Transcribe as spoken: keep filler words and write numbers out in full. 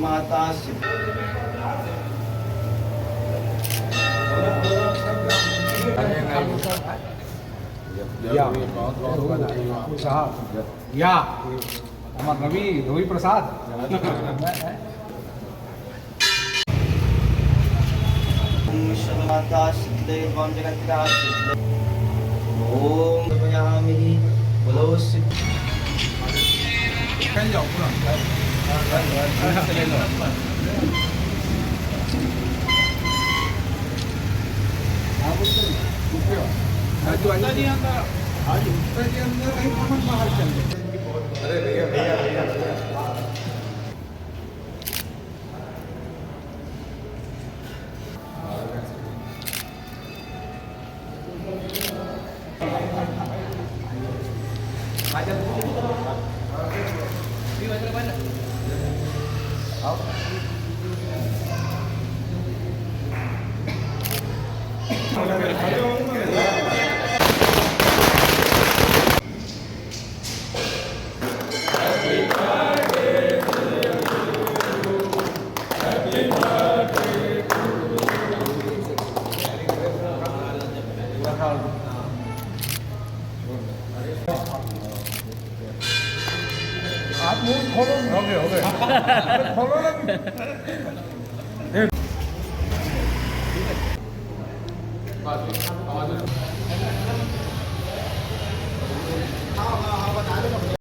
माता सिद्ध। या, ठाकुर साहब, या, हमार रवि, रवि प्रसाद। ओम विश्वमाता सिद्धे, ओम जगत्पिता सिद्धे। ओम समर्पयामि। बोलो सिद्ध। आप मुंह खोलो ना। हो गया, हो गया। अरे खोलो ना।